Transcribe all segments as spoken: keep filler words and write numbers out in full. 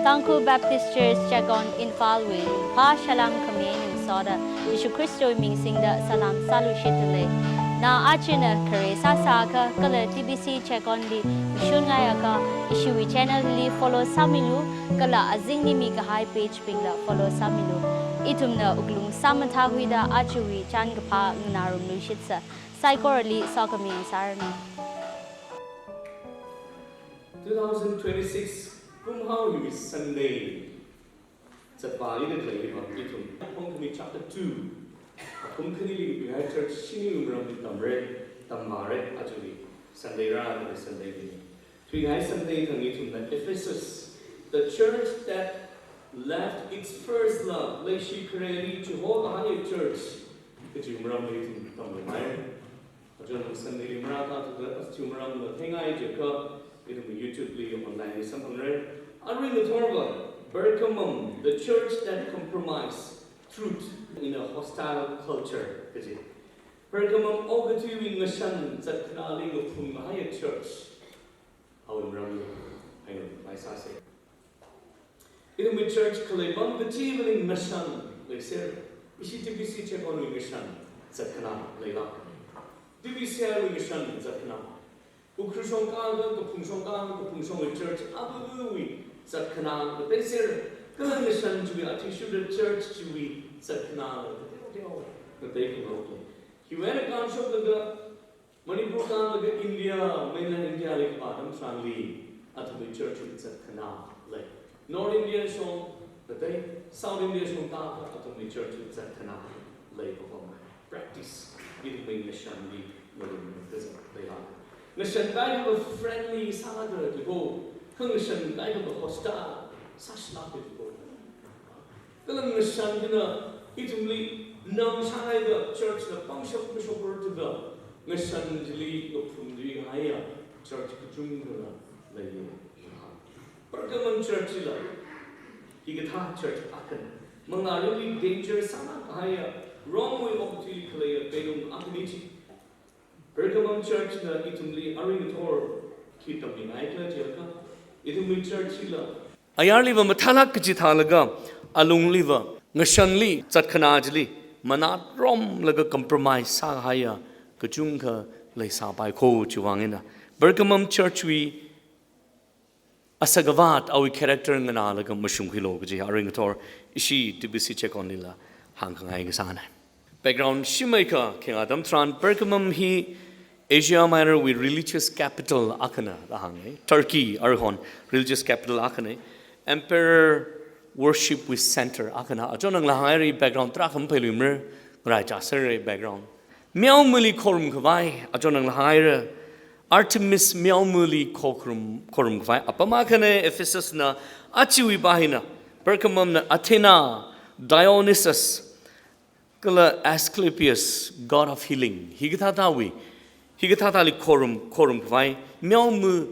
Tangkhul Baptist Church Checkon Imphal wui phā shalam khami eina ngasoda Jishu Khristawui ming singda salam sāluishitdalei. Na ajana khare sāsākha kala T B C Checkon li mashun ngaiakha ishiwui channel li follow sāmilu, kala azingli mikahai page bingla follow sāmilu. Ithumna wuklung sāmathākhuida ajawui chānkaphā nganārumluishitsa. Saikorali sokhami sāranu. Two thousand twenty-six Kumhaoli Sunday. Zatpā ina khalei hiva ithum Phongkhami chapter two. Akum khanili Bihai Church shini maramli tamra, tamvāra, ajawui Sunday rā, Sunday li. Thuingai Sunday thang ithumna Ephesus, the church that left its first love, leishi khareli chihokahai church, kaji maramli ithum tamluimara. Achon Sunday li marākha thuda, athum maramla theingai jiakha, ithum YouTube li, online li samphangra. Aruingathorva, Pergamum, the church that compromised truth in a hostile culture, kaji. Pergamum okathuiwui ngashan zatkhana li ngaphungkahai church. Awui maramli, aina mai sāsa. Ithumwui church khalei apam kachivali ngashan leiser. Ishi T B C Checkon wui ngashan zatkhana leilāk. T B C wui ngashan zatkhana. Ukhrul shongkha, kaphung shongkha, kaphung shongwui church abuwui zatkhana leiser. Kala ngashan chiwui athishurda church chiwui zatkhana lei. Kateo teo. Kateo teo. Hiwui eina kānshoklaga Manipur kānlaga India, mainland India li kapā atam tharanli, athumwui church wui zatkhana lei. North India shong, katei, South India shong tākha athumwui church wui zatkhana lei kapam. Practice, ithumwui ngashanli, malung kazat leilāk. Ngashan kaikhava friendly sāda jiko, kha ngashan kaikhava hostile sāshilāka jiko. Kala ngashan china ithumli namshaiakha church na pangshap kashok rartuka, ngashan chili ngaphungthuihaiya church kachungkhala leiya. Pergamum church chila hikathā church akhana. Mangāli danger sālāk kahaiya, Rome wui okathuili khaleiya keinung akhana chi. Pergamum church na ithumli aruingathor khi tammingaikhala jiakha, ithumwui church chila ayarliva mathālāk kaji thālaga, alungliva ngashanli, zatkhana chili manat romlaga compromise sāhaiya kachungkha leisāpai kho chiwui vang eina. Pergamum church wui asakavāt awui character nganālaga mashungkhuilu kaji aruingathor ishi T B C Checkon lila hāngkhangai kasāna. Background shimāikha, khenga atam tharan Pergamum hi Asia Minor wui religious capital akhana da hānga. Turkey aruihon religious capital akhana. Emperor worship wui center akhana. Achon nala hānghaira, background tarākha maphailuimara, ngaraichā sāra background. Meomali khorumkhavai, achon nala hānghaira, Artemis meomali khorum, khorumkhavai apam akhana. Ephesus na, achiwui pā hina, Pergamum na Athena, Dionysus, kala Asclepius, god of healing. Hikathāthāwui, hikathāthāli khorum, khorumkhavai, meoma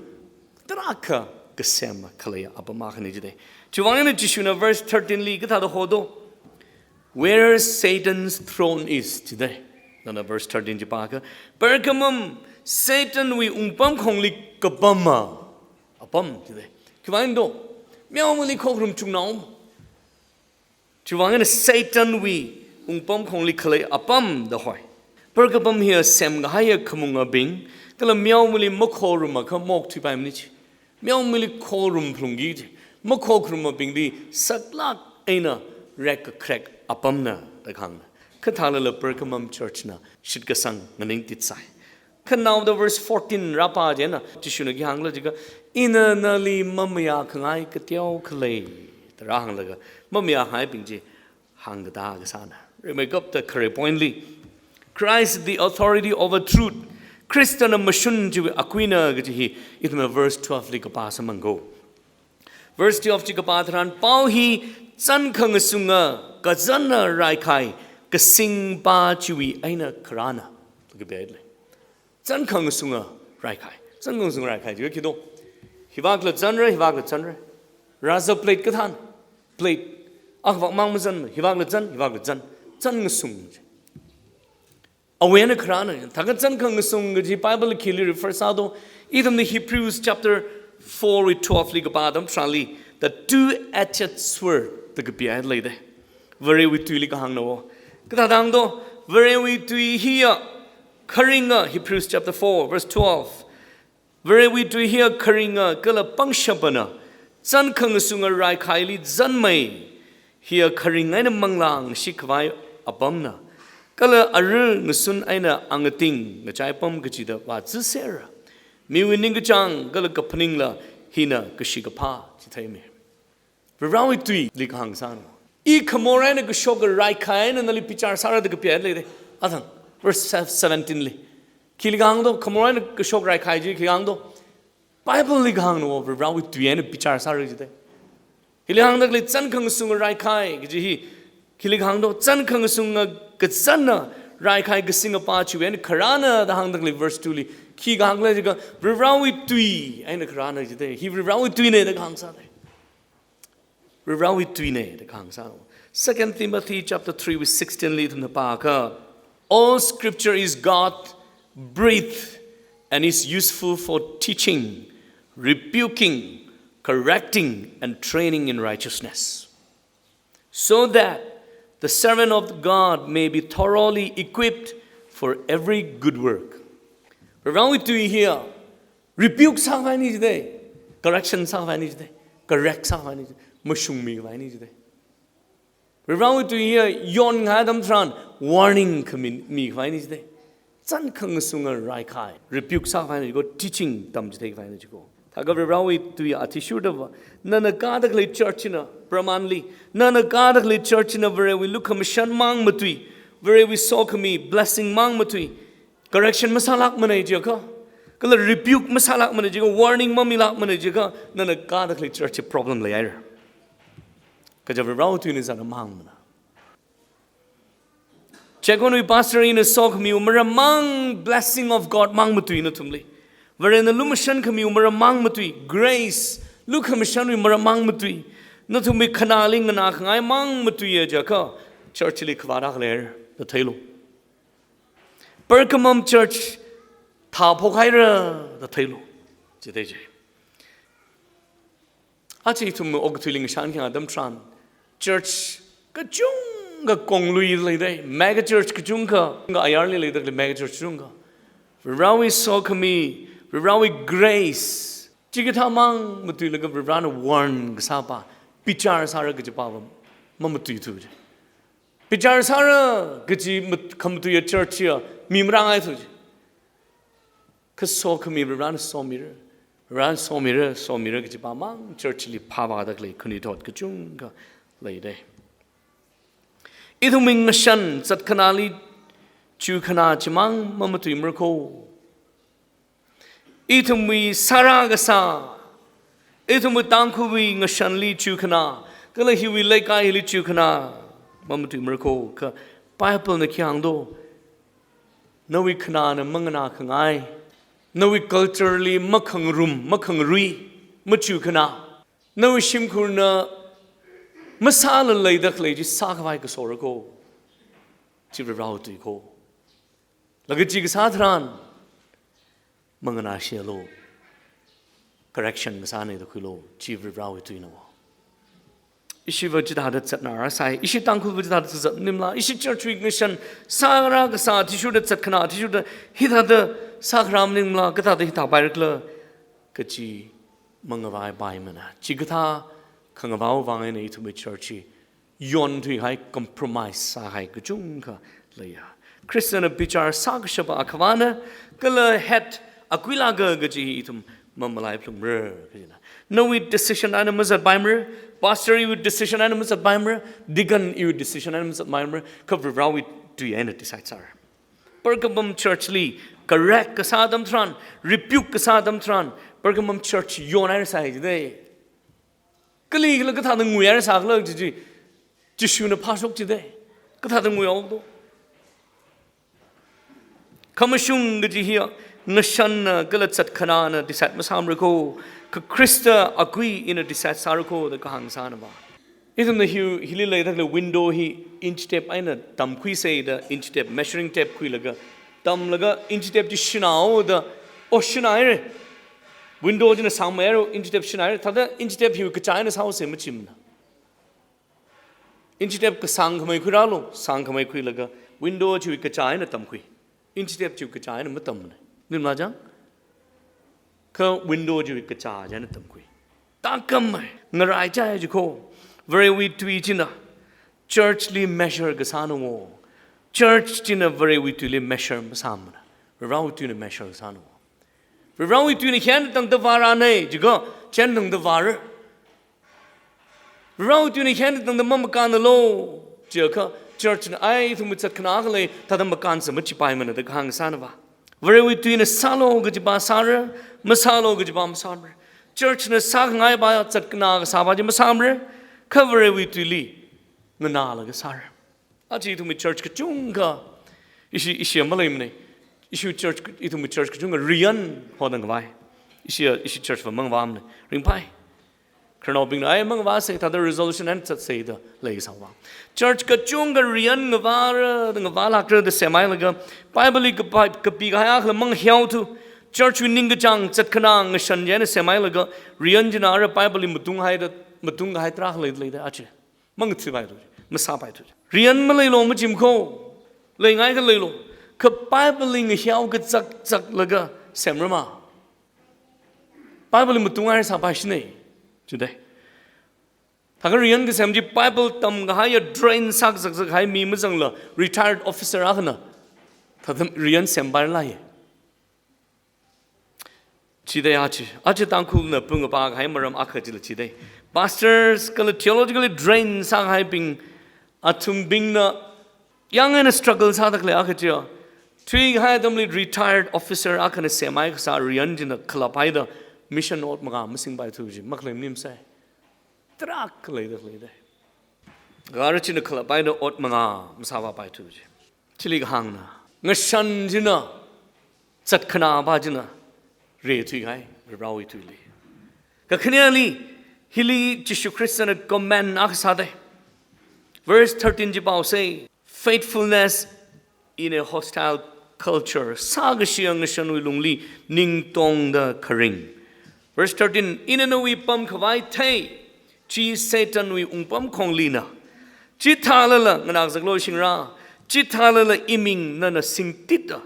tarākha kasema khaleiya apam akhana jida. Chiwui vang eina Jishuna verse thirteen li kathāda hodo? Where Satan's throne is, jida. Nana verse thirteen chi pākha, Pergamum, Satan wui wungpamkhongli kapama apam, jida. Khiwui vang do? Meomali khokharum chungnao. Chiwui vang eina Satan wui wungpamkhongli khalei apam da hoi. Pergamum hiya semkahaiya khamungabing, kala meomali makhorumakha maokthuipaimana chi. Meomali khorum phalungki chi. Makhokharumabingli saklāk eina rekkakharek apamna da kahāngna. Kathālala Pergamum church na shitkasang nganingtitsai. Khanaoda verse fourteen rāpā chieina, Jishuna khi hāngkhala jiakha, ina nali mamayākhangai kateokha lei, da rāhānglaga, mamayākhangaibing chi hāngkatā kasāna. Rimeikapta khare point li, Christ the authority over truth. Khristana mashun chiwui akuina kaji hi, ithumna verse twelve li kapā samphang kho. Verse twelve chi kapā tharan, pao hi chān khangasunga kazanna raikhai kasingpa chiwui eina kharāna. Kapya lei. Chān khangasunga raikhai. Chān khangasunga raikhai jiakha khi do? Hivākla chānra, hivākla chānra. Rāzap plate kathāna. Plate. Akhavākmang mazanmana. Hivākla chān, hivākla chān. Chān ngasung. Awui eina kharāna, thākha chān khangasung kaji Bible khili refer sādo, ithumna Hebrews chapter four wui twelve li kapā atam tharanli, The two-edged sword da kapihaida leida. Varewui tuili kahāngna wo. Kathāda hāngdo, Varewui tui hiya kharinga, Hebrews chapter four, verse twelve. Varewui tui hiya kharinga kala pangshapana, chān khangasunga raikhaili zanmei, hiya kharing eina manglā ngashikhavai apamna, kala ara ngasun eina angating ngachaipam kachida vāzisera. Miwui ningkachāng kala kaphaningla hina kashi kaphā chitheimi. Varewui tuili kahāng sāna. I khamor eina kashok raikhai eina nali bichar sāra da kapihaida leida. Athang, verse seventeen li. Khili kahāngdo, khamor eina kashok raikhai chi khili kahāngdo. Bible li kahāngna wo, Varewui tui eina bichar sāra jida. Hili hāngda khalei chān khangasunga raikhai kaji hi, khili kahāngdo, chān khangasunga kazanna raikhai kasingapa chiwui eina kharāna da hāngda khalei verse two li. Khi kahāng khala jiakha, Varewui tui eina kharāna jida. Hi Varewui tuina da kahāng sāda. Varewui tuina da kahāng sā. Second Timothy chapter three verse sixteen li ithumna pākha, "All scripture is God breathed and is useful for teaching, rebuking, correcting, and training in righteousness, so that the servant of God may be thoroughly equipped for every good work." Varewui tui hiya rebuke sākhavaina jida, correction sākhavaina jida, correct sākhavaina jida, mashungmikhavaina jida. Varewui tui hiya yonngai atam tharan warning khami mikhavaina jida. Chān khangasunga raikhai, rebuke sākhavaina jiko, teaching tamchitheikhavai jiko. Thākha Varewui tui athishurdava, nana kāda khalei church na, Brahmanli, nana kāda khalei church na Varewui lukhamashan māng matui, Varewui sokhami blessing māng matui, correction masālākmana jiakha, kala rebuke masālākmana jiakha, warning mamilākmana jiakha, nana kāda khalei church problem leihaira. Kaja Varewui tuina zana māngmana. Chekonwui pastor ina sokhamiwui maram māng, blessing of God māng matui nathumli. Varena lumashan khamiwui maram māng matui, grace, lukhamashanwui maram māng matui. Nathumwui khanāli nganākhangai māng matuiya jiakha, church li khavāda khalei da theilu. Pergamum church thāphokhaira da theilu. Chithei chi. Aja ithum okathuili ngashan khayang atam tharan, church kachungkha konglui leida, mega church kachungkha, ayarli leida khalei mega church kachungkha. Varewui sokhami, Varewui grace, chikathā māng matuilaga Varena warn kasāpa, bichar sāra kachipava mamatuithu. Bichar sāra kaji mat-, khamatuiya church ya mi marāngaithu. Kha sokhami Varena somira, Varena somira, somira kajipa māng church li phāvāda khalei khanuithot kachungkha leida. Ithumwui ngashan zatkhanāli chukhanā chimāng mamatuimara ko. Ithumwui sārā kasā, ithumwui Tangkhulwui ngashanli chukhanā, kala hiwui leikaili chukhanā mamatuimara ko. Kha Bible na khi hāngdo, nawui khanāna manganākhangai, nawui culture li makhangarum, makhangarui, machukhanā, nawui shimkhurna masāla leida khalei chi sākhavai kasora ko. Chi Varewui tui ko. Laga chi kasā tharan, manganāshilo, correction kasāna da khuilo, chi Varewui tuina wo. Ishiva chithāda zatngarāsai, ishi Tangkhulva chithāda zat maningmala, ishi church wui ngashan sārā kasā athishurda zatkhanā athishurda hithāda sākharā maningmala, kathāda hithāpaira khala kaji mangavaipaimana. Chikathā khangavāwui vang eina ithumwui church hi yonthuihai, compromise sāhai kachungkha leiya. Khristana bichar sākashapa akhavana, kala het akuilaga kaji hi ithum mamalai phalungmara kajina. Nawui decision eina mazatpaimara, pastor iwui decision eina mazatpaimara, deacon iwui decision eina mazatpaimara, kha Varewui tui eina decide sāra. Pergamum church li correct kasā atam tharan, rebuke kasā atam tharan, Pergamum church yonhairasai jida. Kalikhala kathāda nguihairasā khala kaji chi, Jishuna phāshok jida. Kathāda nguihaodo. Khamashung kaji hiya ngashanna kala zatkhanāna decide masāmara ko, kha Khrista akui ina decide sāra ko da kahāng sāna ba. Ithumna hi, hili leida khalei window hi inch tape eina tamkhuisei da inch tape, measuring tape khuilaga, tamlaga inch tape chi shanaoda, o shanahaira. Window china sāngmeihaira, inch tape shanaira, thāda inch tape hiwui kachā eina sāhaosa machimana. Inch tape kasāng khamei khuirālu, sāng khamei khuilaga window chiwui kachā eina tamkhui. Inch tape chiwui kachā eina matamna. Nimla jang? Kha window chiwui kachā china tamkhui. Tākam mai, ngaraichai jiko. Varewui tui china church li measure kasāna wo. Church china Varewui tuili measure masāmana. Varewui tuina measure kasāna wo. Varewui tuina hiyākha tangda vārāna, jiakha chiyākha tangda vāra. Varewui tuina hiyākha tangda mamakānna lo, jiakha church na ai ithum zatkhanā khalei, thāda makānsa machipaimana da kahāng sāna va. Varewui tuina sālu kajipa sāra, masālu kajipa masāmara. Church na sākhangai pa zatkhanā kasā pa chi masāmara, kha Varewui tuili nganālaga sāra. Aja ithumwui church kachungkha, ishi, ishi maleimana. Ishi church, ithumwui church kachungkha riyan hoda ngavai. Ishi, ishi church va mangavāmana. Ringphai. Khararnaobingna ai mangavāsa, thāda resolution eina zatsa da leisāva. Church kachungkha riyan ngavāra, ngavālākra da semhailaga, Bible li kapai, kapikahai akhala mangahao thu. Church wui ningkachāng zatkhanā ngashan eina semhailaga, riyan china ara Bible li matunghaida, matungkahai tarākha lei, leida aja. Mangathuipai thu, masāpai thu. Riyan maleilu machim ko, leingaikha leilu. Kha Bible li ngahao kazak zaklaga semra ma. Bible li matunghai sāpai shina. Chidai. Thākha riyan kasem chi Bible tamkahaiya drain sākazak zakhai mi mazangla retired officer akhana. Thāda riyan sempailāya. Chidai aja, aja Tangkhulna pung apa kahai maram akha chila chidai. Pastors kala theologically drain sāhaibing, athumbingna yāng eina struggle sāda khalei akha chiya. Thuikahai atamli retired officer akhana semhai kasā riyan china khalaphaida mission ot manga masingpai thu chi, makhalei maningmana. Tarākha leida, leida. Gara china khalaphaida ot manga masāvāpai thu chi. Chili kahāngna, ngashan china, zatkhanā pa china, rithuihai, Varewui tuili. Kakhaneli, hili Jishu Khristana command akha sāda. Verse thirteen chi paosa, faithfulness in a hostile culture. Sākashiya ngashanwui lungli ningtongda kharing. Verse thirteen, ina nawui pamkhavai thei, chi Satanwui wungpamkhonglina. Chithālala, nganākazaklu shingra, chithālala iming nana singtita.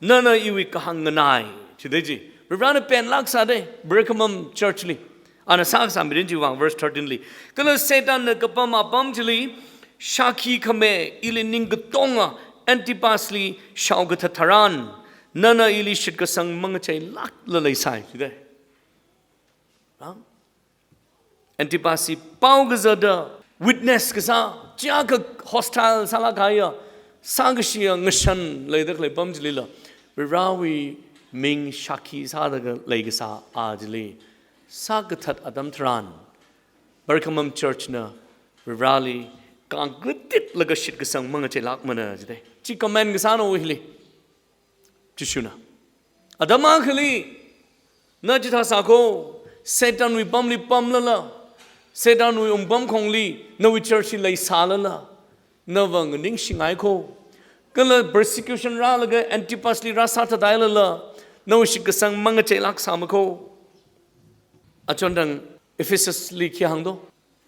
Nana iwui kahāng nganai, chidai chi. Varena penlāk sāda, Birkamam church li. Ana sākasā mirin chiwui vang, verse thirteen li. Kala Satanna kapam apam chili, shākhi khami, ili ningkatonga, Antipas li shaokathat tharan, nana ili shitkasang mangacheilākla leisai, chidai. Rang? Antipas hi pao kazata, witness kasā, chiyākha hostile sālāk kahaiya, sākashiya ngashan leida khalei pam chilila, Varewui ming shākhi sāda khalei kasā a chili, sākathat atam tharan, Birkamam church na Vareli kangkatitlaga shitkasang mangacheilākmana chidai. Chi command kasāna hili. Jishuna. Atam akhali, na chithā sāko, Satanwui pamli pamlala, Satanwui wungpamkhongli, nawui church hi leisālala, nava nganingshingai ko. Kala persecution rālaga Antipas li rāsāthathailala, nawui shitkasang mangacheilāk sāma ko. Achondang Ephesus li khi hāngdo.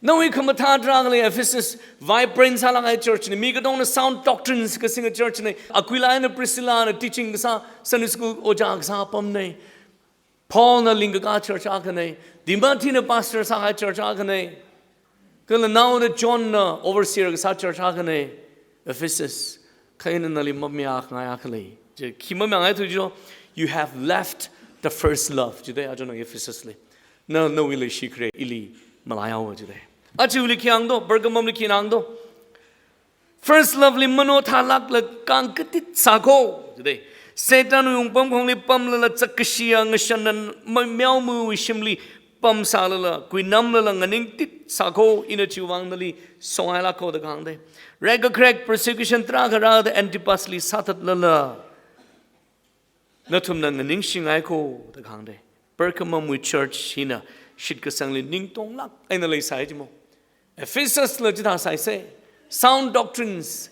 Nawui khamathā tarākhali Ephesus vibrant sālāk kahai church na, mi katongna sound doctrines kasinga church na, Aquila eina Priscilla na teaching kasā, Sunday school ojā kasā pam na, Paul na lingkakā church akha na, Timothy na pastor sāhai church akha na, kala naoda John na overseer kasā church akha na, Ephesus, kha ina nali mamayāngai akha lei. Chi khi mamayāngai thu jo, you have left the first love. Chidai achondang Ephesus li. Na, nawui leishi khare ili malaihaowa chidai. Aja hili khi hāngdo, Birkamam li khi hāngdo. First love li mano thālākla kangkatit sāko, chidai. Satanwui wungpamkhongli pamlala zakkashiya ngashan na ma-, meomawui shimli pamsālala, kuinamlala nganingtit sāko, ina chiwui vang nali songailāko da kahāng dai. Rekakharek persecution tarākha rāda Antipas li sāthatlala, nathumna nganingshingai ko da kahāng dai. Birkamamwui church hina shitkasangli ningtonglāk eina leisai jimo. Ephesus la chithā sāsa. Sound doctrines.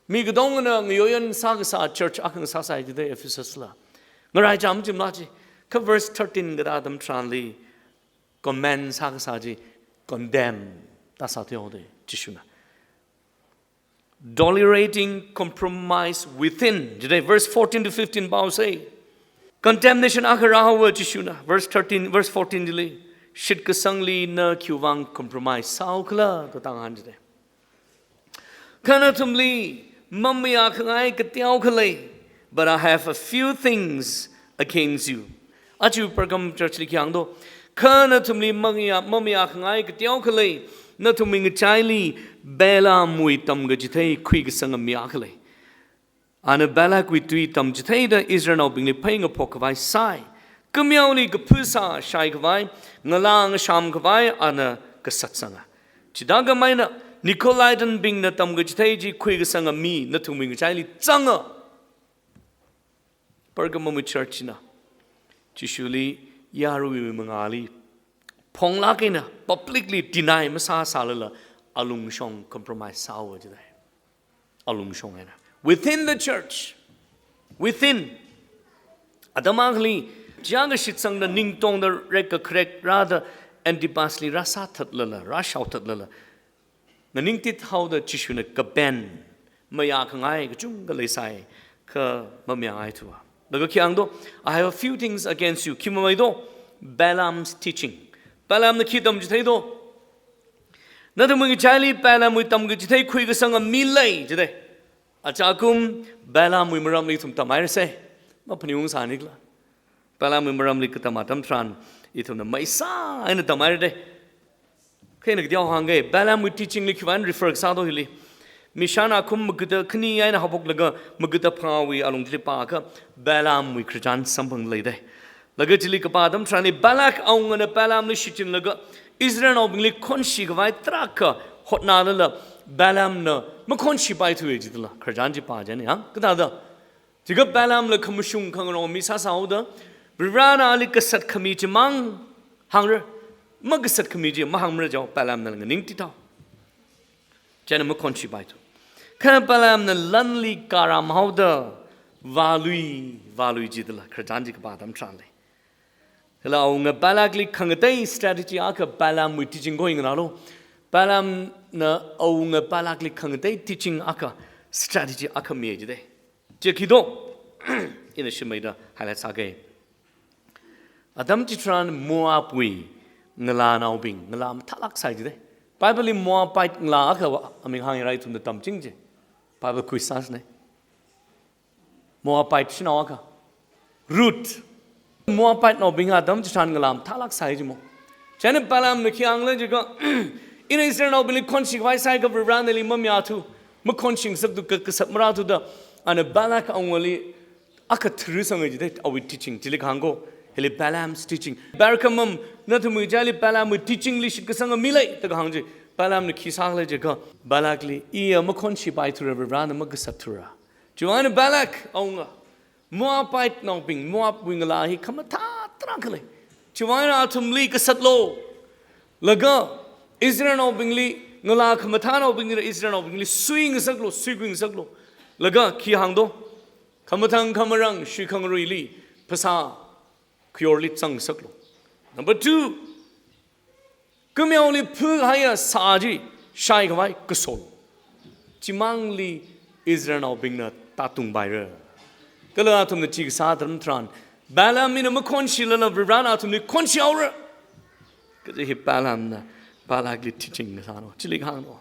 Mi katongna ngayoyan sākasā church akha sāsai chidai Ephesus la. Ngaraicham jimla chi. Kha verse thirteen kathā atam tharanli comment sākasā chi condemn da sāthuihaoda Jishuna. Tolerating compromise within. Jide verse fourteen to fifteen pao sei. Condemnation akha rāhaowa Jishuna. Verse thirteen, verse fourteen chili. Shitkasangli na khiwuivang compromise sāhaokhala da tanghan jide. Kha nathumli mamayākhangai kateokha lei, but I have a few things against you. Aja Pergamum church li khi hāng do. Kha nathumli mamayā, mamayākhangai kateokha lei, nathumwui ngachaili Balaamwui tamkachithei khuikasanga mi akha lei. Ana Balak wui tui tamchitheida Israelnaobingli phei ngaphok khavai sāi. Khameoli kaphu sāshai khavai, ngalā ngasham khavai ana kasatsanga. Chithākha maina Nicolaitan bingna tamkachithei chi khuikasanga mi nathumwui ngachaili zanga. Pergamum church na Jishuli yaruiwui mangāli phonglāk eina publicly deny masāsālala alungshong compromise sāhaowa jide. Alungshong eina. Within the church. Within. Atam akhali, chiyākha shitsangda ningtongda rekkakharek rāda Antipas li rāsāthatlala, rāshaothatlala. Nganingtithaoda Jishuna kaben, mayākhangai kachungkha leisai, kha mamayāngaithuwa. Laga khi hāng do, I have a few things against you. Khi mamei do, Balaam's teaching. Balaamna khi tamchithei do. Nathumwui ngachaili Balaamwui tamkachithei khuikasanga mi lei, jide. Achakum Balaamwui maramli ithum tamhairasei. Maphaningung sānikhala. Balaamwui maramli katam atam tharan ithumna maisā eina tamhaira de. Kha ina kateo hāngga, Balaamwui teaching li khiwuivang refer kasā do hili. Mishan akhum magada khani eina haophoklaga magada phangāwui alungli pākha Balaamwui khararchan samphang lei de. Laga chili kapā atam tharanli Balak awungana Balaamli shichinlaga Israelnaobingli khonshi khavai tarākha hotnālala Balaamna makhonshipaithuwa jidala khararchan chi pā chani, ha? Kathāda? Chikha Balaamla khamashung khangarong mi sāsāhaoda, Varivarana ali kasat khami chimang hāngra, makasat khami chi mahāngmara jihaowa Balaamnala nganingtithao. China makhonshipaithu. Kha Balaamna lanli karam haoda, vālui, vālui jidala khararchan chi kapā atam tharanli. Hila awunga Balakli khangatei strategy akha Balaamwui teaching ko yingnalo. Balaamna awunga Balakli khangatei teaching akha, strategy akha mi jide. Chi khi do, ina shimeida highlight sāga. Atam chitharan Moabwui ngalānaobing, ngalā mathālāk sāi jide. Bible li Moabite ngalā akha aming hāngra ithumna tamching je. Bible quiz sāsane. Moabite shanao akha. Ruth. Moabitenaobing atam chitharan ngalā mathālāk sāi jimo. China Balaamna khi hāngla jiakha, ina Israelnaobingli khonshi khavai sāakha Varivarana ili mamayāthu, makhonshingasaktu, ka, kasat marāthuda, ana Balak awungali akha tharusanga jide, awui teaching, chili kahāng ko, hili Balaam's teaching. Pergamum, nathumwui ngachaili Balaamwui teaching li shitkasanga mi lei, da kahāng chi. Balaamna khi sākhala jiakha, Balakli, iya makhonshipaithura, Varivarana makasatthura. Chiwuivang eina Balak awunga, Moabitenaobing, Moabwui ngalā hi khamathā tarākha lei. Chiwuivang eina athumli kasatlo. Laga Israelnaobingli, ngalā khamathānaobingli, Israelnaobingli suingasaklo, suikhuingasaklo. Laga khi hāng do, khamathāng khamarāng shuikhangaruili, phasā khayorli zangsaklo. Number two, khameoli phukahaiya sā chi shai khavai kasol. Chimangli Israelnaobingna tātungpaira. Kala athumna chi kasā atam tharan, Balaam ina makhonshilala Varivarana athumli khonshihaora. Kaji hi Balaamna Balakli teaching kasāno, chili kahāngno.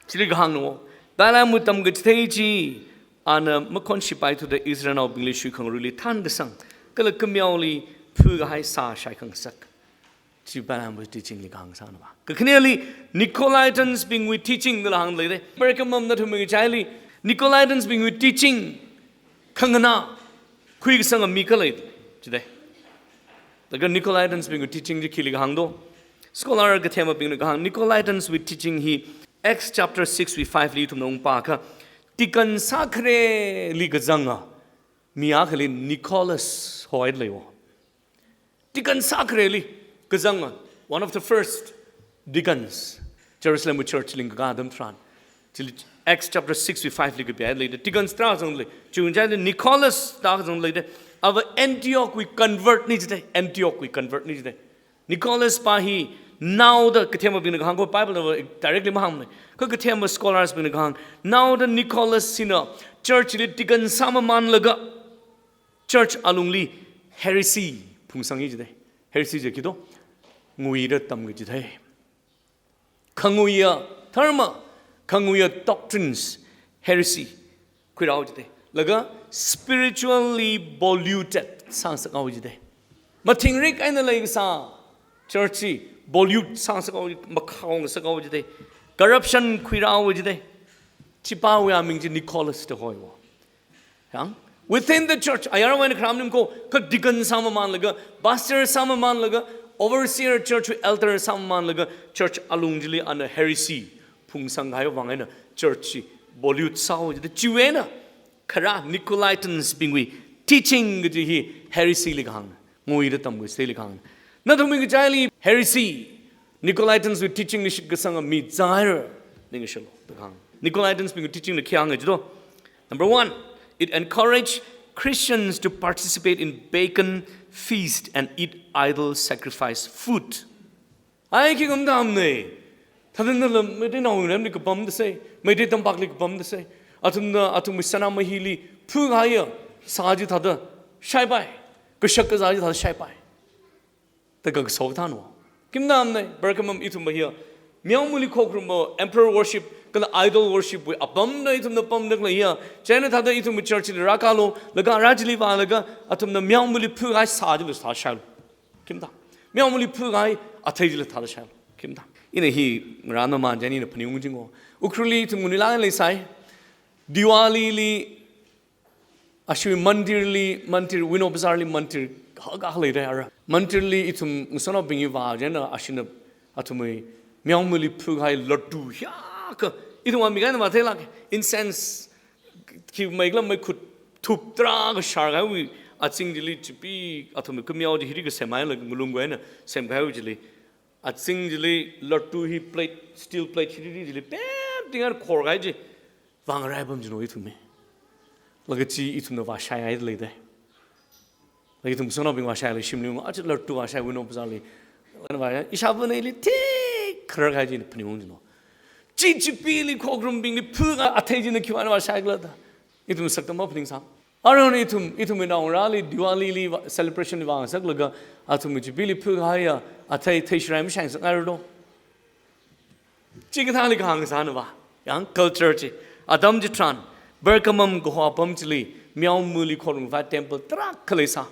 Chili kahāngno, Balaamwui tamkachithei chi, ana makhonshipaithuda Israelnaobingli shuikhangaruili thānkasang, kala khameoli phukahai sā shaikhangasak. Chi Balaamwui teaching li kahāng sāna ba. Kakhaneli, Nicolaitansbingwui teaching dala hāngda leide. Pergamum nathumwui ngachaili, Nicolaitansbingwui teaching, khanganā, khuikasanga mi khalei jide. Laga Nicolaitansbingwui teaching chi khili kahāng do. Scholar kathemabingna kahāng, Nicolaitanswui teaching hi Acts chapter six wui five li ithumna ungpāakha, deacon sākhareli kazanga mi akhali Nicholas hoida leiwo. Deacon sākhareli kazanga, one of the first deacons, Jerusalem church lingkaka atam tharan. Chili Acts chapter six wui five li kapihai leida, deacons tarākha zangda lei. Chiwui ngachaili Nicholas tarākha zangda leida. Ava Antioch wui convert na jidalei, Antioch wui convert na jidalei. Nicholas pa hi naoda kathembingna kahāng ko, Bible na directly mahāngmana. Kha kathemba scholars bingna kahāng, naoda Nicholas hina church li deacon sāmamānlaga church alungli heresy phungsangki jidalei. Heresy chi khi do? Nguida tamki jidalei. Khanguiya dharma, khanguiya doctrines, heresy khuirao jidalei. Laga spiritually polluted sāngasakhao jidalei. Mathingrik eina leikasā church chi pollute sāngasakhao, makhao ngasakhao jidalei. Corruption khuirao jidalei. Chipāwui aming chi Nicholas da hoi wo. Yang, within the church, ayar wui eina kharam nim ko, kha deacon sāmamānlaga, pastor sāmamānlaga, overseer church elder sāmamānlaga, church alung chili ana heresy phungsang kahai vang eina church chi pollute sāhao jidalei. Chiwui eina khara Nicolaitans bingwui teaching kaji hi heresy li kahāng, nguida tamki jidalei kahāng. Nathumwui ngachaili heresy, Nicolaitans wui teaching li shitkasanga mi zaira ningshilo da kahāng. Nicolaitans bingwui teaching li khi hānga jido? Number one, it encouraged Christians to participate in pagan feast and eat idol sacrifice food. Ai khi kamdamna. Thāda nala Meitei naongarāli kapamda sai, Meitei tampakli kapamda sai, athumna athumwui sanamahili phukahaiya sā chi thāda shaipai, kashak kazā chi thāda shaipai. Taka kasok thānwa. Khi kamdamna, Pergamum ithum mahiya, meomali khokharumma emperor worship kala idol worship wui apamna ithumna pamda khaleiya. Chieina thāda ithumwui church li rākalo, laga rā chili vālaga athumna meomali phukahai sā chila thāda shailu. Khi kamda? Meomali phukahai athei chila thāda shailu. Khi kamda? Ina hi ngarānmamān chieina ina phaningung jing ko. Ukhrulli ithum ngunilāk leisai. Diwali li ashiwui mandir li, mandir, Winnow Bazar li mandir hakha leidalei ara. Mandir li ithum ngasotnaobing hi vā chieina ashina athumwui meomali phukahai laddu hiyākha, ithum mi kaina matheilāk, incense, khi mei kala meikhut thup tarākha shārkahaiwui azing chili chipi athumwui kameo chi hili kasemhailaga ngalung eina semkahaiwui chili. Azing chili laddu hi plate, steel plate hili chili pemting eina khorkahai chi vāngarai apam chino ithumwui. Laga chi ithumna vāshaihaida leidalei. Laga ithum ngasotnaobing vāshailei shimli unga, aja laddu vāshai Winnow Bazar li. Laga vā, ishāvana ili thik kharar kahai chi phaningung jino. Chi chipili khokharumbingli phukahai athei china khiwui vāna vāshai khala da ithum saktam maphaningsang. Aruihon ithum, ithumwui naongarāli Diwali li vā, celebration li vāngasaklaga athumwui chipili phukahaiya athei theishirai mashaisangngaira do. Chikathāli kahāng sāna va. Yang culture chi, atam chitharan Pergamum kaho apam chili meomali khorumkhavai temple tarākha leisā.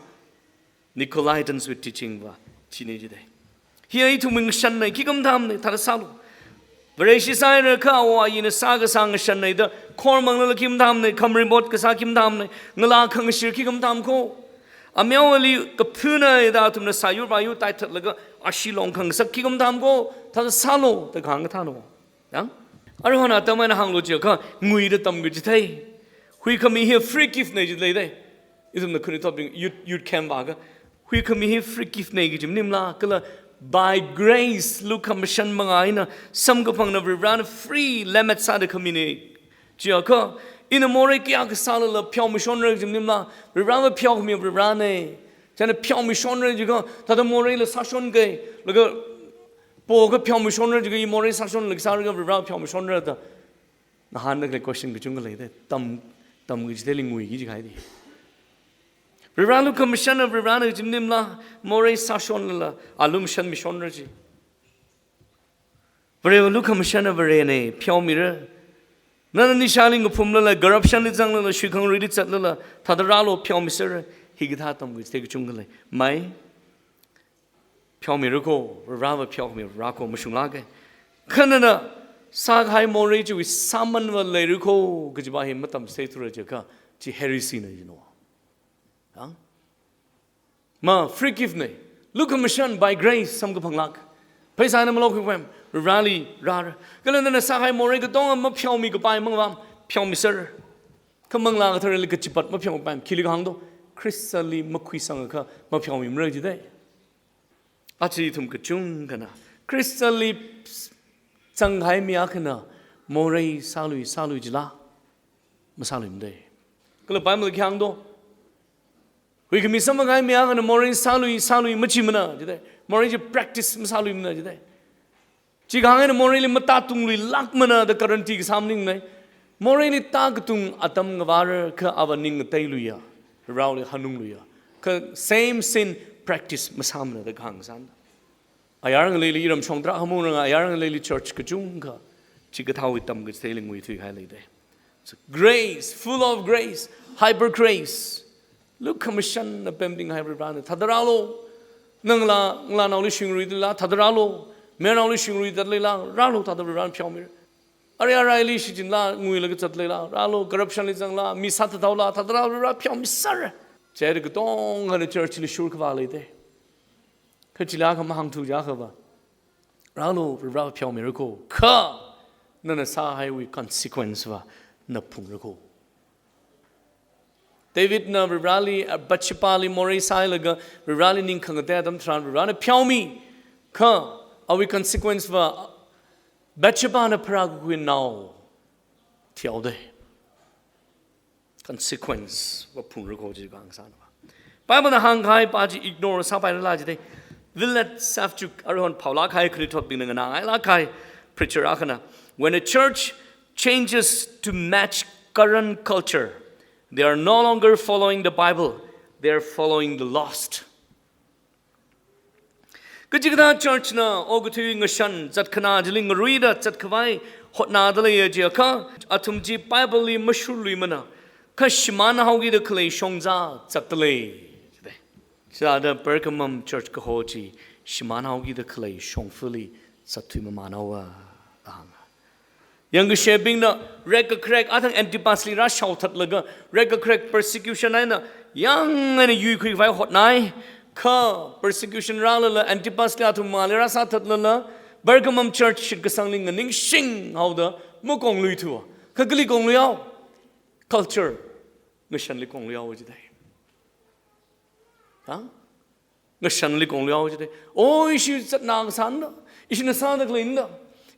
Nicolaitans wui teaching va china jidalei. Hi ithumwui ngashanna, khi kamdamna, thāda sālu. Vareshi sāhaira kha Āwo Āyina sākasā ngashanna da khormanglala khi kamdamna, khamaribot kasā khi kamdamna, ngalā khangashir khi kamdam ko. Ameowali kaphuna da athumna sāyur vāyur taithatlaga ashee long khangasak khi kamdam ko, thāda sālu da kahāng kathāna. Yang? Aruihon atam eina hānglu jiakha, nguida tamki jidalei. Huikhami hi free gift na jidalei dei. Ithumna khanuithotbing youth, youth camp vākha, huikhami hi free gift na kaji maningmala, kala by grace, lukhamashan manga eina, samkaphangna Varivarana free lemmet sāda khamina. Jiakha, ina morei kayākha sālala pheomishonra kaji maningmala, Varivarava pheokhami Varivarana. Chieina pheomishonra jiakha, thāda moreila sāshonga, laga po kha pheomishonra jiakha, i morei sāshonlaga sāra kha Varivara pheomishonra da. Ngahānda khalei question kachungkha leidalei, tam, tamki jidaleili nguiki jikahai di. Varivara lukhamashanna Varivarana kaji maningmala, morei sāshonlala, a lumashanmishonra ji. Vareva lukhamashana Varena, pheomira. Nana nishāli ngaphumlala, corruption li zanglala, shuikhangaruili zatlala, thāda rālu pheomisera, hikathā tamki jidalei kachungkha lei. Mai, pheomira ko, Vareva pheomi, Vareva ko, mashunglāka. Kha nana sākahai morei chiwui sāmanva leira ko, kajiva hi matamchitheithura jiakha, chi heresy na jino. Ang? Ma, free gift na. Lukhamashan by grace, samkaphanglāk. Pheisāna malokhui vem, Vareli rāra. Kala nana sākahai morei katonga mapheomikapai mangva, pheomisera. Kha Manglā Katharali kachipat mapheomipai, khili kahāng do, Khristali makhuisangakha mapheomimara jidalei. Aja ithum kachungkhana, Khristali zangkahai mi akhana, morei sālui, sālui jila, masāluimara dei. Kala Bible khi hāng do, Huikhami samkahaimi akhana morei sālui, sālui machimana jidai. Morei chi practice masāluimana jidai. Chikha eina moreili matātungluilākmana da guarantee kasā maningnei. Moreili tākatung atam ngavāra kha ava ning ngateiluiya, raoli hanungluiya. Kha same sin practice masāmana da kahāng sāna. Ayar ngaleili iram shongtra hamuranga, ayar ngaleili church kachungkha chikathāwui tamkachitheili nguithuikahai leidei. So grace, full of grace, hyper grace. Lukhamashanna pemtinghai Varivarana. Thāda rālu. Nangla, ngalānaoli shingruilila, thāda rālu. Mayarnaoli shingruitatleila, rālu thāda Varivarana pheomira. Ari araili shichinla, nguilaga zatleila, rālu, corruption li zangla, mi sāthathaola, thāda rālu, Varivara pheomisāra. Chieina katonga eina church li shurkhavā leidei. Kha chila kha mahāngthu jiakhava, rālu, Varivara pheomira ko. Kha nana sāhaiwui consequence va na phungra ko. Davidna Varivarali, uh, Bathshebali morei sāhailaga Varivarali ning khangatei atam tharan Varivarana pheomi. Kha awui consequence va Bathshebana pharākakhui nao thihaodei. Consequence va phungra ko chi kahāng sāna. Bible na hāngkahai pa chi ignore sāpairala jidei. Willard Safchuk aruihon phaolākkahai khalei thotbingna nganāngailākkahai preacher akhana, "When a church changes to match current culture, they are no longer following the Bible, they are following the lost." Kachikathā church na okathui ngashan zatkhanā chili ngaruida zatkhavai hotnāda leiya jiakha, athum chi Bible li mashurluimana, kha shimānhaokida khalei shongza zatdalei. Chithāda Pergamum church kaho chi shimānhaokida khalei shongfali zatthuimamānhaowa, da hānga. Yangkashebingna rekakharek athang Antipasli rāshaothatlaga, rekakharek persecution eina yang eina yuikhuikhavai hotnai. Kha persecution rālala, Antipasli athum mangāli rāsāthatlala, Pergamum church shitkasangli nganingshinghaoda makongluithuwa. Kha kali kongluihao? Culture ngashanli kongluihao jidei. Ha? Ngashanli kongluihao jidei. O, ishi zatnā kasāna da, ishina sāda khaleina da,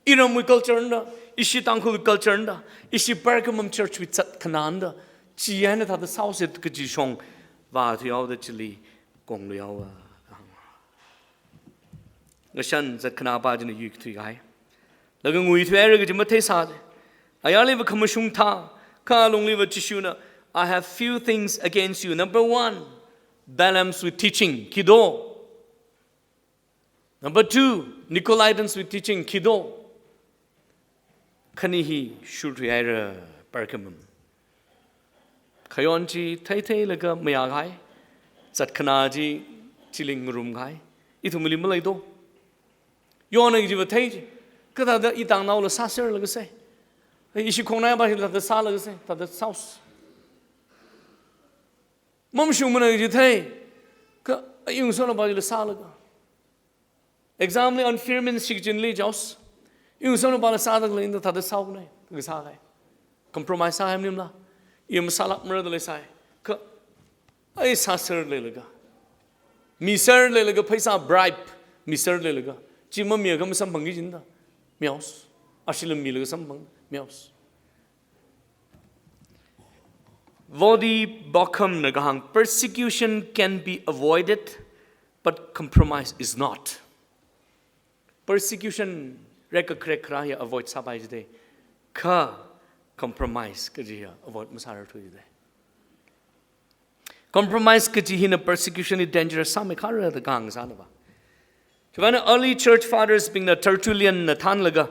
iramwui culture na da, ishi Tangkhulwui culture na da, ishi Pergamum church wui zatkhanāna da, chieina thāda sāhaosa kaji shong vāthuihaoda chili kongluihaowa. Ngashan zatkhanā pa china yuikathuikahai. Laga nguithuihaira kaji matheisā. Ayarli va khamashung thā, kha alungli va Jishuna, "I have few things against you. Number one, Balaam's wui teaching, khi do. Number two, Nicolaitans wui teaching, khi do." Khani hi shurthuihaira Pergamum. Khayon chi theitheilaga mayākahai, zatkhanā chi chili ngarumkahai. Ithumli malei do. Yona kaji va thei chi. Kathāda itāngnaola sāserlaga sei. Ishi khongnai pa chila thāda sālaga sei, thāda sāhaosa. Mamashungmana kaji thei. Kha ayungsona pa chila sālaga. Exam li unfairness shichinli jaus. Ayungsona pala sāda khaleina da thāda sāhaonei, kasākahai. Compromise sāhai maningla. I masālākmara da leisai. Kha, ai sāser leilaga, miser leilaga, pheisā bribe miser leilaga, chi mamiakha masamphangki jina da. Mihaosa. Ashila milaga samphang, mihaosa. Voddie Baucham na kahāng, "Persecution can be avoided, but compromise is not." Persecution, rekakharek kharā hi avoid sāpai jidei. Kha compromise kaji hi avoid masārarthui jidei. Compromise kaji hina persecution hi dangerous sāmeikharada kahāng sāna pa. Chivāngna early church fathers bingna, Tertullian na thānlaga,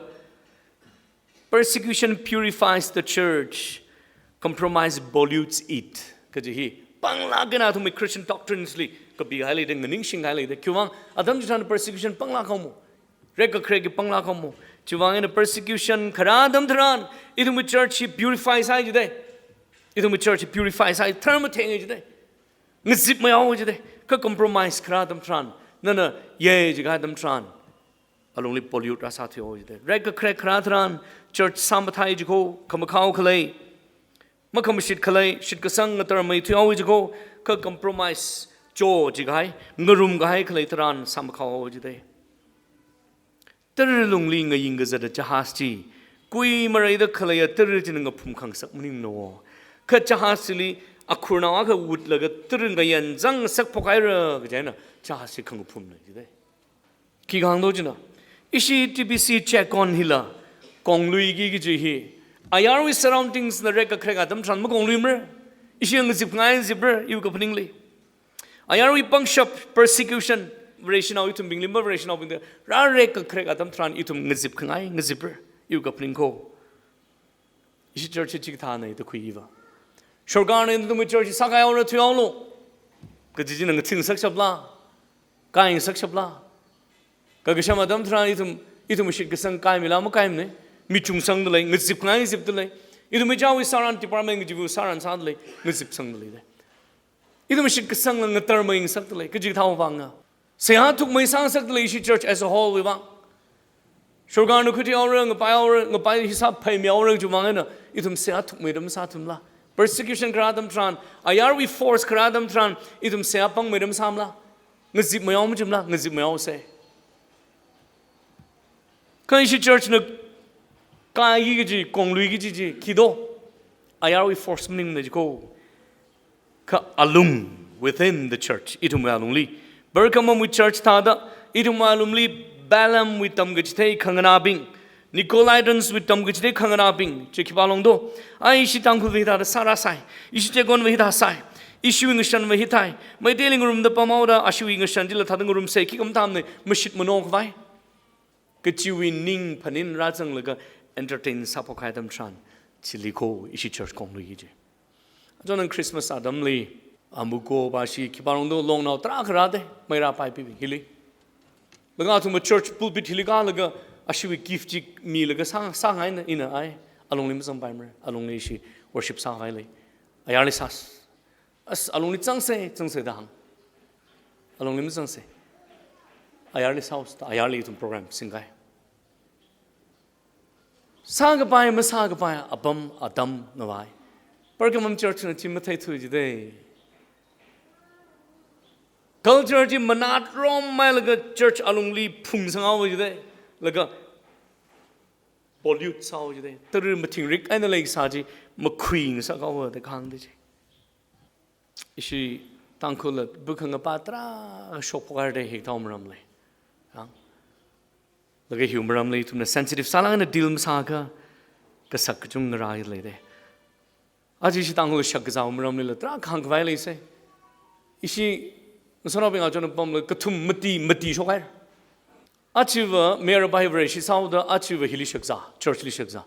"Persecution purifies the church, compromise pollutes it," kaji hi panglāk eina athumwui Christian doctrines li kapihai leida, nganingshingkahai leida. Khiwuivāng atam chitharan persecution panglāk haomo. Rekakharek hi panglāk haomo. Chivāng eina persecution kharā atam tharan, ithumwui church hi purify sāi jidei. Ithumwui church hi purify sāi, tharmatheng jidei. Ngazipmei haowa jidei. Kha compromise kharā atam tharan, nana ye jikahai atam tharan, alungli pollute rāsāthuihaowa jidei. Rekakharek kharā tharan, church sāmathai jikho, khamakhao khalei, makhamashit khalei, shitkasang ngatarmeithui haowa jikho, kha compromise cho jikahai, ngarumkahai khalei tharan sāmakhao haowa jidei. Tara lungli ngaying kazata jahaz chi, kui mareida khaleiya tara china ngaphum khangasak maningmana. Kha jahaz chili akhurnao akha wutlaga tara ngayan zangsak phokhaira kaji eina chāsi khangaphumna jide. Khi kahāng do china, ishi T B C check on hila kongluiki kaji hi, ayarwui surroundings na rekkakharek atam tharan makongluimara. Ishi ngazipngai ngazipra, iwui kaphaningli. Ayarwui pangshap, persecution, Vareshinao ithumbingli ma, Vareshinaobingli rārekkakharek atam tharan ithum ngazipkhangai ngazipra, iwui kaphaning ko. Ishi church hi chikathāna da khuiva, sorkarna nathumwui church hi sākaihaora, thuihaolu kaji china ngathingsak shapla, kaingasak shapla. Kakasham atam tharan ithum, ithum shitkasang kaimila makaimana, michungsangda lei, ngazipngai ngazipda lei. Ithum ichāwui sāran, department kajiwui sāran sāda lei, ngazipsangda lei de. Ithum shitkasangla ngatar maingasakda lei, kaji thao vanga. Seihā thukmei sāngasakda lei ishi church as a whole wui vang. Sorkarna khuithuihaora, ngapaihaora, ngapai hisap phāmihaora kaji vang eina ithum seihā thukmeida masāthumla. Persecution kharā atam tharan, ayarwui force kharā atam tharan, ithum seihā pangmeida masāmala. Ngazipmeihao machimala, ngazipmeihaosa. Kha ishi church na kaiki kaji, kongluiki kaji chi khi do? Ayarwui force maningmana ji ko. Kha alung, within the church, ithumwui alungli, Pergamumwui church thāda, ithumwui alungli Balaamwui tamkachithei khanganābing, Nicolaitans wui tamkachithei khanganābing chi khipā long do? Ai, ishi Tangkhulva hithāda sārāsai, ishi Chekonva hithā sāi, ishiwui ngashanva hithai, Meiteili ngarumda pamhaoda ashiwui ngashan chila thāda ngarumsei, khikha mathāmana, mashit manao khavai kajiwui ning phaning rāzanglaga entertain sāphokhai atam tharan, chili ko ishi church kongluiki kaji. Achon nang Christmas atamli, amuko bashi khipā long do, longnao tarākha rāda, mei rāpaipibing hili. Laga athumva church pulpit hili kālaga ashiwui gift chi milaga sā, sāngaina, ina ai, alungli mazangpaimara, alungli ishi worship sākhavai lei. Ayarli sā, as, alungli zangsa, zangsa da hāng. Alungli mazangsa. Ayarli sāhaosa da, ayarli ithum program singkai. Sākapai masākapai apam atam ngavai. Pergamum church na chi matheithu jide. Culture chi manātromhailaga church alungli phungsanghaowa jide. Laga pollute sāhaowa jide. Tara mathingrik eina leisā chi makhuingasakhaowa da kahāng da chi. Ishi Tangkhulla bukhangapa tarākha shokphokhaira da hi kathāo maram lei. Ang. Laga hiwui maramli ithumna sensitive sālāk eina deal masāakha, kasak kachungkha rālei de. Aja ishi Tangkhul shakzāwui maramlila tarākha hāngkhavai leisa. Ishi ngasotnaobing achon apamla kathum mati, mati shokhaira. Achiva Meera Bible shi sāhaoda, achiva hili shakzā, church li shakzā.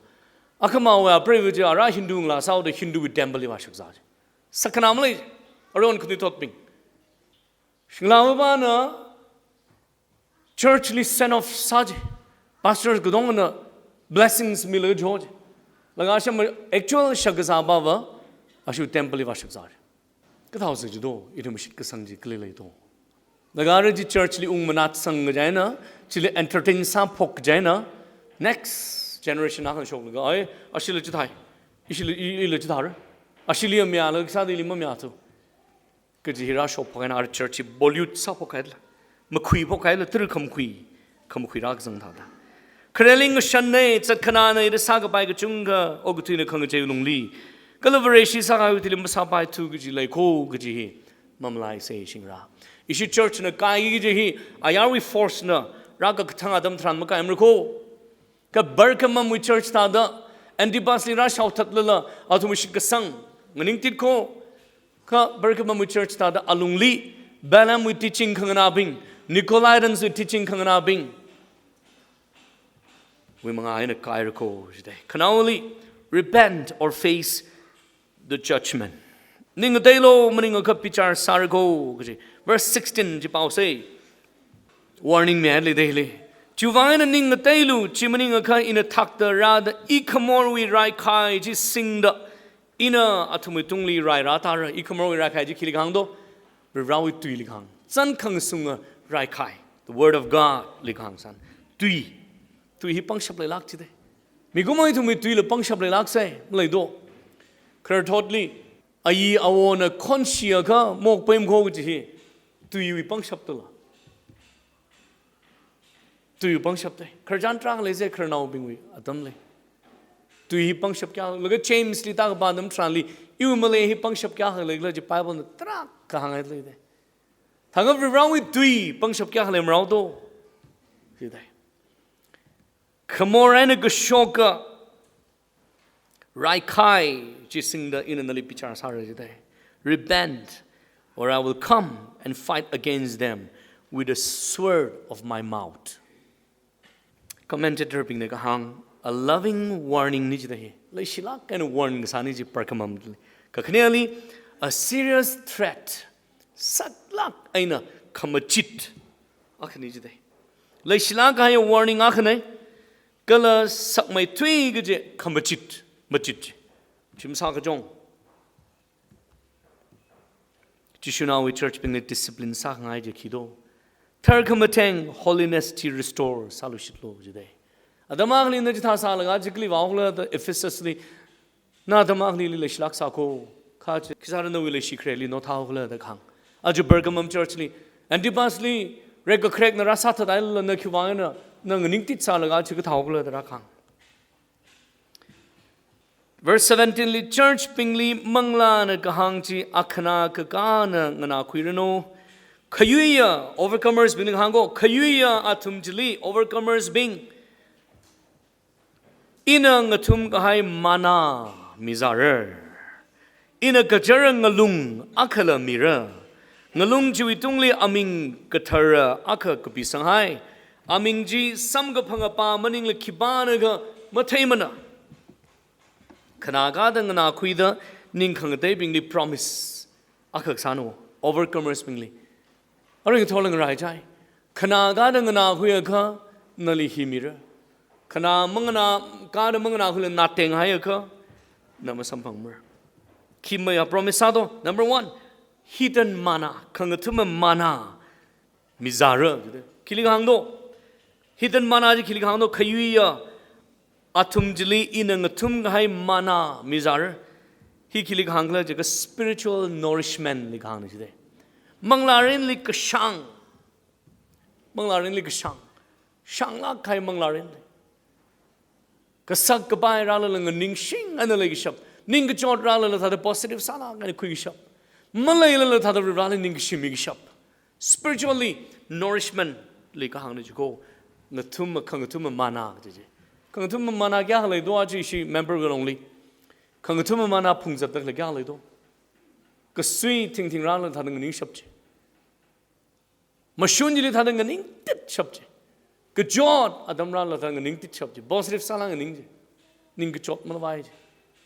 Akhamāwui apreiva chi ara Hindu ngalā sāhaoda Hindu wui temple li vāshakzā. Sakhanā malei, aruihon khanuithotbing. Singlawa bana church li send off sāji. Pastor katongna blessings milaga joji. Laga sham actual shakzā bava, ashu temple li vāshakzā. Kathāo sā ji do, ithum shitkasang chi kali lei do. Laga ara chi church li ung manatsang kajaina, chili entertain sāphok kajaina, next generation akha shoklaga, ai, ashila chithai, ishila, i-, ila chithāra, ashili amyāla, kasāda ili mamyāthu. Kaji hi rāshokphok eina ara church hi pollute sāphokhaila, makhuiphokhaila, tara khamakhui, khamakhui rākazang thāda. Khareli ngashanna, zatkhanāna da sākapai kachungkha, okathuina khangachei lungli, kala Vareshi sākahaiwui thili masāpaithu kaji lei ko kaji hi mamalaisa shingra. Ishi church na kaiki kaji hi ayarwui force na rākakathang atam tharan makaimara ko. Kha Pergamumwui church thāda Antipas li rāshaothatlala athumwui shitkasang nganingtit ko. Kha Pergamumwui church thāda alungli Balaamwui teaching khanganābing, Nicolaitans wui teaching khanganābing wui mangā eina kaira ko jide. Khanaoli, repent or face the judgment. Ning ngateilu, maningakha bichar sāra ko kaji. Verse sixteen chi paosa. Warning mihailei dehli. Chiwuivang eina ning ngateilu, chi maningakha ina thakta rāda ikhamorwui raikhai chi singda, ina athumwui tungli rai rātāra. Ikhamorwui raikhai chi khili kahāng do? Varivarāwui tuili kahāng. Chān khangasunga raikhai, the word of God li kahāng san. Tui. Tui hi pangshap leilāk jide. Mikumo ithumwui tuila pangshap leilāksa, malei do. Khararthotli, ayi awona khonshiakha mokpem ko kaji hi tuiwui pangshap tala. Tuiwui pangshap te. Khararchan tarākha leisa khararnaobingwui atamli. Tui hi pangshap kayā, laga James li tākapā atam tharanli, Iwui malei hi pangshap kayākha leikhala chi Bible na tarākha hānghai lei de. Thangkha Varivarāwui tui pangshap kayākha leimara do. Chi de. Khamor eina kashoka raikhai chi singda ina nali bichar sāra chi de. Repent, or I will come and fight against them with the sword of my mouth. Commentator bingna kahāng, a loving warning ni chi da hi. Leishilāk eina warn kasāni chi Pergamum li. Kakhaneli, a serious threat. Saklāk eina khamachit akhani chi da hi. Leishilāk kahai warning akhana, kala sakmeithui kaji khamachit, machit chi. Chi masā kachong. Jishuna awui church bingli discipline sākhangai chi khi do. Tharkhamatheng holiness chi restore sāluishitlu chi da hi. Atam akhali na chithā sālaga chi kali vāhaokhala da Ephesus li, na atam akhali leishilāk sākho. Kha chi khisāda nawui leishi khareli nothāhaokhala da kahāng. Aja Pergamum church li, Antipas li, rekkakharek na rāsāthathailala na khiwui vang eina, na nganingtit sālaga chi kathāhaokhala da rākahāng. Verse seventeen li, church bingli manglāna kahāng chi akhana kakāna nganākhuiranu. Khayuiya, overcomers bingli kahāng ko, khayuiya athum chili, overcomers bing, ina ngathum kahai mana mizāra. Ina kachara ngalung akhala mira. Ngalung chiwui tungli aming kathara akha kapisanghai. Aming chi samkaphang apa maningla khipānakha matheimana. Khanā kada nganākhuida ning khangateibingli promise akha sānu, overcomers bingli. Arui ngathor lang rai chai. Khanā kada nganākhuiakha nali hi mira. Khanā manganā, kada manganākhuila na tenghaiakha na masamphangmara. Khi maya promise sādo. Number one, hidden manna, khangathuma manna mizāra. Khili kahāng do? Hidden manna chi khili kahāng do? Khayuiya athum chili ina ngathum kahai mana mizāra. Hi khili kahāng khala jiakha spiritual nourishment li kahāngna chi da hi. Manglārinli kashāng. Manglārinli kashāng. Shānglāk kahai manglārinli. Kasak kapai rālala nganingshing eina leikashap. Ningkachot rālala thāda positive sālāk eina khuikashap. Maleilala thāda Varivarāli ningkashi mikashap. Spiritually nourishment li kahāngna chi ko. Ngathuma, khangathuma mana kaji chi. Khangathuma mana kayākha lei do aja ishi member kalongli? Khangathuma mana phungzatda khalei kayākha lei do? Kasui thingthing rālala thāda nganingshap chi. Mashun chili thāda nganingtitshap chi. Kachot atam rālala thāda nganingtitshap chi. Positive sālāk nganing chi. Ningkachot malavai chi.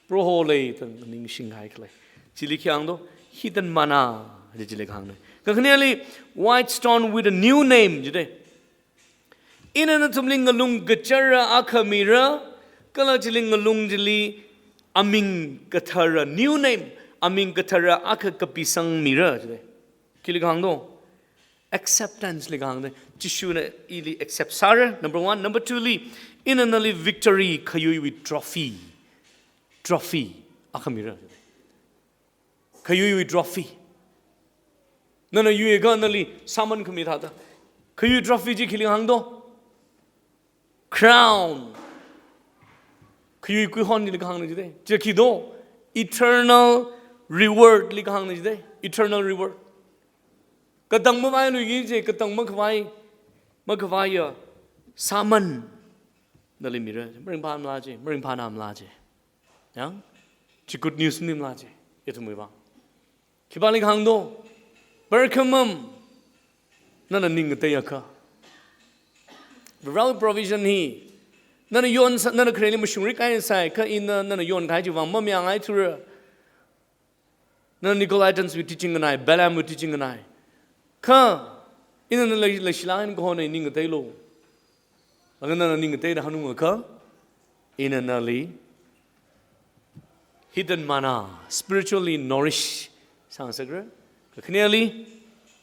Proho lei da nganingshinghai khalei. Chili khi hāng do? Hidden manna chi chili kahāngna. Kakhaneli, white stone with a new name chi da hi. Ina nathumli ngalung kachara akha mira, kala chili ngalung chili aming kathara, new name, aming kathara akha kapisang mira chi da hi. Khili kahāng do? Acceptance li kahāng da hi. Jishuna ili accept sāra, number one. Number two li, ina nali victory khayuiwui trophy. Trophy akha mira. Khayuiwui trophy. Nana yuiakha nali sāman khami thāda. Khayui trophy chi khili kahāng do? Crown. Khayui kuihon li kahāngna chi da hi. Chi khi do? Eternal reward li kahāngna chi da hi. Eternal reward. Katang mavailuiki chi, katang makhavai, makhavaiya sāman nali mira. Maringphāmala chi, maringphānamala chi. Yang? Chi good news maningmala chi, ithumwui vang. Khipāli kahāng do? Pergamum, nana ning ngateiakha, Varewui provision hi, nana yon sā, nana khareli mashungrik kahai sāi, kha ina nana yonkahai chiwui vang mamayāngaithura. Nana Nicolaitans wui teaching nganai, Balaam wui teaching nganai. Kha, ina nali leishilāk eina kahona ning ngateilu. Laga nana ning ngateida hanungakha, ina nali hidden manna, spiritually nourished sāngasakra. Kakhaneli,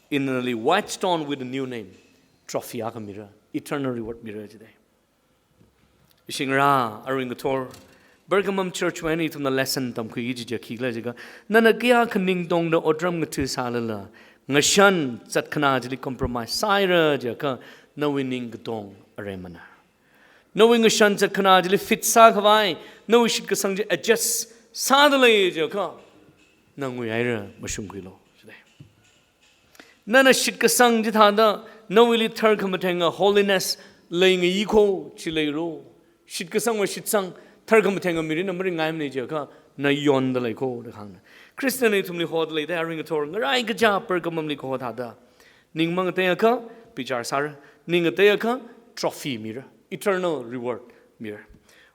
ina nali white stone with a new name, trophy akha mira, eternal reward mira chi da hi. Ishi ngarā, arui ngathor, Pergamum church wui eina ithumna lesson tamkhuiki kaji chi khikhala jiakha, nana kayākha ning tongda otram ngatha sālala, ngashan zatkhana chili compromise sāhaira jiakha, nawui ning katong areimana. Nawui ngashan zatkhana chili fit sākhavai, nawui shitkasang chi adjust sāda lei jiakha, Nangwui haira, mashungkhuilu. Nana shitkasang chithāda, nawuili tharkhamatheng a holiness leingayi kho, chi leilu. Shitkasangwui shitsang, tharkhamatheng a mirinna maringngaimana jiakha, na yonda lei kho, da hāngna. Christian ithumli hoda leida, ringkathor, ngarai kaja, perkamamli kaho thāda. Ning mangateiakha, bichar sāra. Ning ngateiakha, trophy mira. Eternal reward mira.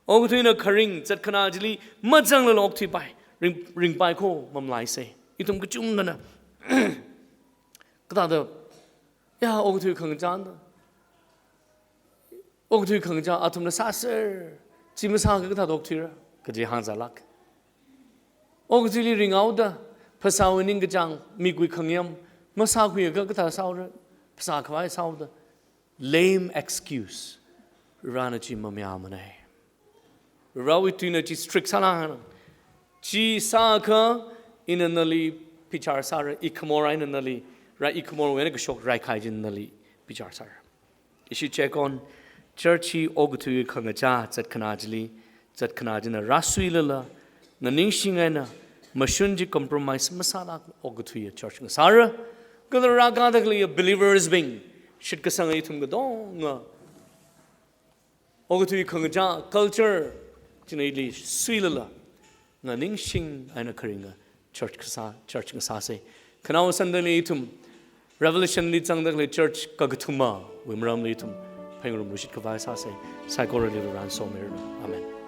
Okathuina kharing, zatkhanā chili, mazanglala okthuipai. Ring, ringpai kho, mamalaisa. Ithum kachungkhana. Kathāda, ya, okathui khangachāna. Okathui khangachā, athumna sāser, chi masākha kathāda okthuira, kaji hāngzālāk. Okathuili ringhaoda, phasāwui ningkachāng, mikwui khangayam, masākhuiakha kathāda sāhaora, phasā khavai sāhaoda. Lame excuse. Varena chi mamayāmana. Varewui tuina chi strict sālāng. Chi sākha ina nali bichar sāra, ikhamor eina nali, rai ikhamorwui eina kashok raikhai china nali bichar sāra. Ishi chekon, church hi okathui khangachā, zatkhanā chili, zatkhanā china rāsuilala, nganingshing eina, mashun chi compromise masālāk okathui a church ngasāra, kala rākada khalei a believers bing, shitkasang a ithum katonga, okathui khangachā, culture, china ili suilala, nganingshing eina kharinga, church kasā, church ngasāsa. Khanao Sunday li ithum, Revelation li zangda khalei church kakathumawui maramli ithum, phengarum lushit khavai sāsa, saikorali Varena somiranu. Amen.